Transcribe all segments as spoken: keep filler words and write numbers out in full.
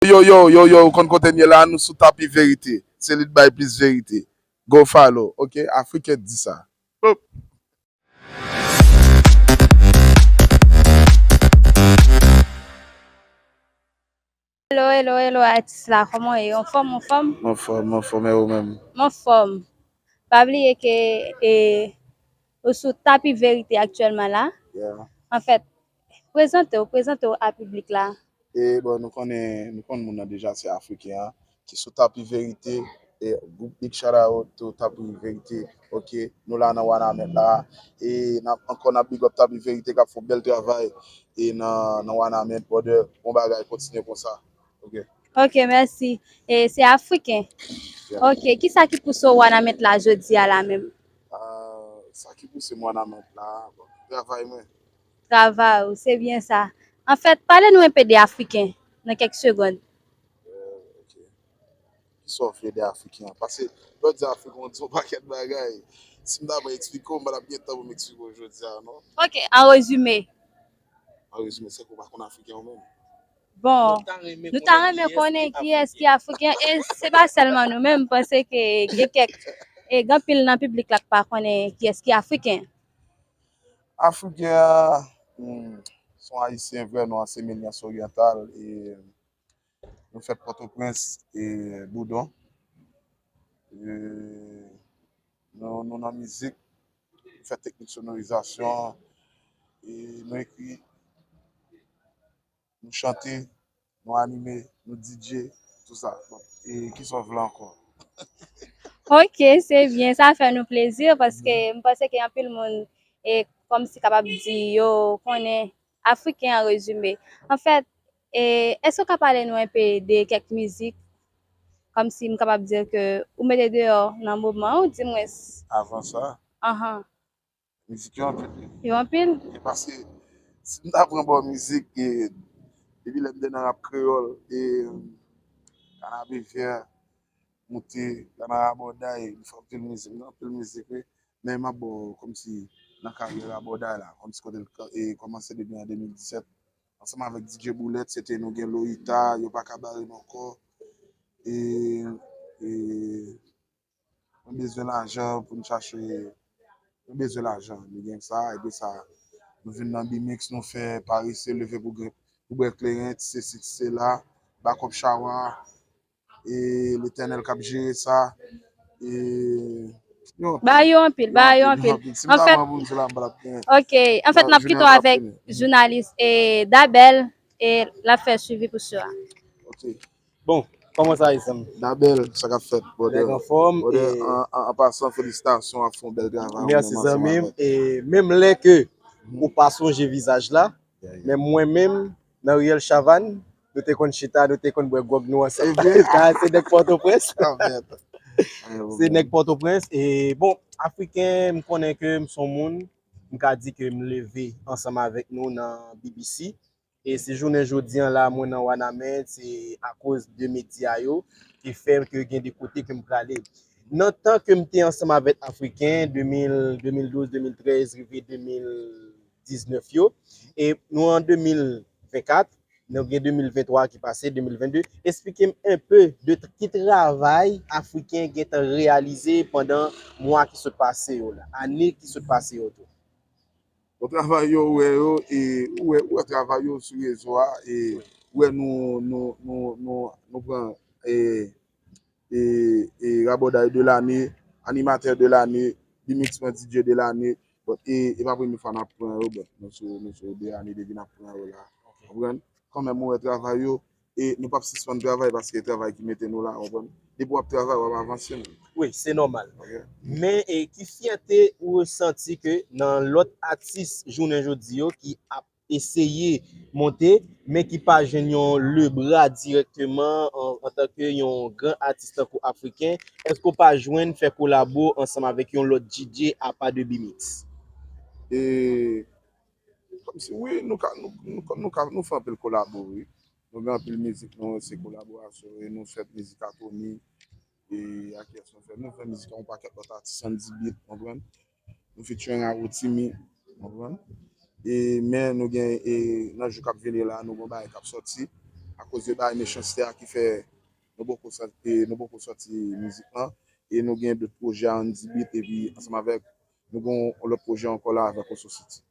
Yo, yo, yo, yo, ou konn kote n ye la, nou sou Tapi Verite. Se li k bay plis verite. Go follow, ok? Afriken di sa. Boop. Hello, hello, hello, atis la, kòman w ye? Anfòm, anfòm? Mwen anfòm, mwen anfòm, e ou menm? Mwen anfòm. Pa bliye ke e, ou sou Tapi Verite aktyèlman la. Anfèt, prezante w, prezante w a piblik la. E bon, nou konnen, nou konn moun nan deja, se Afriken an ki sou Tapi Verite. E gwoup, big shout out to Tapi Verite. Ok, nou la nan Wanament la. E n ap ankò n ap big up Tapi Verite k ap fè yon bèl travay e nan, nan Wanament, brother. Bon bagay, kontinye konsa. Ok. Ok, mèsi. E se Afriken. Ok, kisa ki pouse w Wanament la jodi a la menm? Ah, sa ki pouse m Wanament la, bon, travay mwen. Travay ou, se byen sa. Anfèt, pale nou enpe de Afriken nan kèk segond. Ok. Kisa w vle de Afriken an? Paske lè w di Afriken, w di yon pakèt bagay. Si m ta pral eksplike w, m pa t ap gen tan pou m eksplike w jodi a, non. Ok, an rezime. An rezime, se ke w pa konn Afriken ou menm? Bon, nou ta renmen konnen kiyès ki Afriken, e se pa sèlman nou menm, m panse ke gen kèk e gen anpil nan piblik la k pa konnen kiyès ki Afriken. Afriken an, hmm, se yon Ayisyen vrè, nou an se Melians Oryantal, e nou fèt Pòtoprens, e Boudon. E nou, nou nan mizik, nou fè teknik sonorizasyon, e nou ekri, nou chante, nou anime, nou D J, tou sa. Bon, e kisa w vle ankò? Ok, se byen, sa fè nou plezi paske m panse ke anpil moun e kòmsi kapab di yo konnen Afriken an rezime. Anfèt, e èske w ka pale nou enpe de kèk mizik? Kòmsi m kapab di ke ou mete deyò nan moman ou, dimwens. Avan sa, Anhan. Mizik yo anpil wi. Yo anpil? E paske si m ta pran bò mizik, e depi lè m te nan rap kreyòl, e Kanabevè, Moute, Kanarabòday, m fè anpil mizik, m gen anpil mizik wi. Men m ap ba w kòmsi nan karyè Rabòday la, kòmsi kote l e kòmanse depi an de mil disèt. Ansanm avèk D J Boulèt, se te nou gen Lolita, Yo pa ka bare n ankò. E, e Mwen bezwen lajan pou n chache, mwen bezwen lajan, nou gen sa, epi sa, nou vin nan B-Mix, nou fè Parese, Leve pou gre- pou bwè kleren, ti sesi, ti sela, Bakòp Chawa, e Letènèl k ap jere sa, e yo anpil. Ba yo anpil, ba yo anpil. Si m ta pran pou m di la, m pa t ap gen. Ok, anfèt, n ap kite w avèk jounalis e Dabèl, e l ap fè swivi pou sou a. Ok. Bon, kòman sa ye zanmi? Dabèl, sa k ap fèt, brother? Nèg anfòm. Brother, an, an, an pasan, felisitasyon, w ap fè yon bèl travay. Mèsi zanmi m. E menm lè ke ou pa sonje vizaj la, men mwen menm, nan riyèl Chavann, nou te konn chita, nou te konn bwè gwòg nou ansanm. Sa se nèg Pòtoprens. Se nèg Pòtoprens. E bon, Afriken, m konnen ke m se yon moun, m ka di ke m leve ansanm avèk nou nan B B C. E si jounen jodi an la mwen nan Wanament, se akoz de medya yo ki fè ke gen de kote ke m prale. Nan tan ke m te ansanm avèk Afriken, de mil, de mil douz, de mil trèz, rive de mil diznèf yo, e nou an de mil vennkat, nou gen de mil venntwa ki pase, de mil vennde. Eksplike m enpe de ki travay Afriken gentan reyalize pandan mwa ki sot pase yo la, ane ki sot pase yo tou. Bon, travay yo, ou wè yo, e ou wè, ou wè travay yo sou rezo a, e ou wè nou, nou, nou, nou, nou pran, e, e, e Rabòday de lane, animatè de lane, B-Mix pran D J de lane, bon, e, e pa premye fwa n ap pran yo, bon, nou sou, nou sou de ane depi n ap pran yo la, konprann? Kanmenm ou wè travay yo, e nou p ap sispann travay paske travay ki mete nou la, konprann? Depi w ap travay, w ap avanse menm. Wi, se nòmal. Men e ki fyète ou resanti ke nan lòt atis jounen jodi yo ki ap eseye monte, men ki pa jwenn yon lebra dirèkteman an, antanke yon gran atis tankou Afriken, èske w pa jwenn fè kolabo ansanm avèk yon lòt D J apa de B-Mix? E kòmsi, wi, nou ka, nou, nou, nou ka, nou fè anpil kolabo, wi. Nou gen anpil mizik nou, se kolaborasyon, e nou fè mizik a Tony, e a kiyès nou fè? Nou fè mizik a yon pakèt lòt atis, Sandy Beat, konprann? Nou featuring a Rotimi, konprann? E, men nou gen, e, nan jou k ap vini la, nou gen yon bagay k ap sòti Akoz de bagay mechanste a ki fè nou poko sòti, nou poko sòti mizik lan. E nou gen dòt pwojè a Andy Beat, epi ansanm avèk nou gen yon lòt pwojè ankò la avèk Oso City.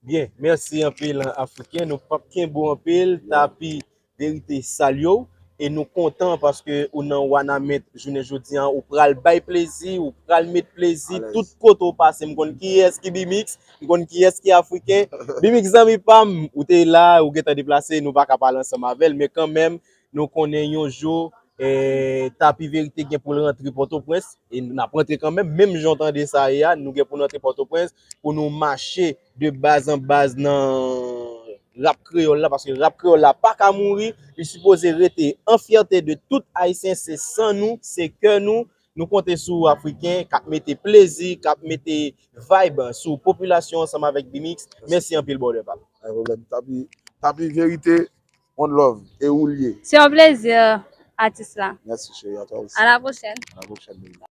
Byen, mèsi anpil Afriken. Nou p ap kenbe w anpil. Tapi Verite salye w. E nou kontan paske ou nan Wanament jounen jodi a. Ou pral bay plezi, ou pral met plezi. Tout kote w pase, m konn kiyès ki Bimix, m konn kiyès ki Afriken. Bimix zanmi pa m, ou te la, ou gentan deplase, nou pa ka pale ansanm avè l, men kanmenm, nou konnen yon jou, eh, Tapi Verite gen pou l rantre Pòtoprens, e n ap rantre kanmenm, menm jan w tande sa ye a, nou gen pou n rantre Pòtoprens, pou nou mache de baz an baz nan rap kreyòl la, paske rap kreyòl la pa ka mouri, li sipoze rete an fyète de tout Ayisyen, se san nou, se kè nou, nou konte sou Afriken k ap mete plezi, k ap mete vibe sou popilasyon ansanm avèk Bimix. Mèsi anpil, brother pa m. Pa gen pwoblèm. Tapi, Tapi Verite, one love, e ou l ye. Se yon plezi, atis la. Mèsi cheri, a toi aussi. À la prochaine. À la prochaine, baby.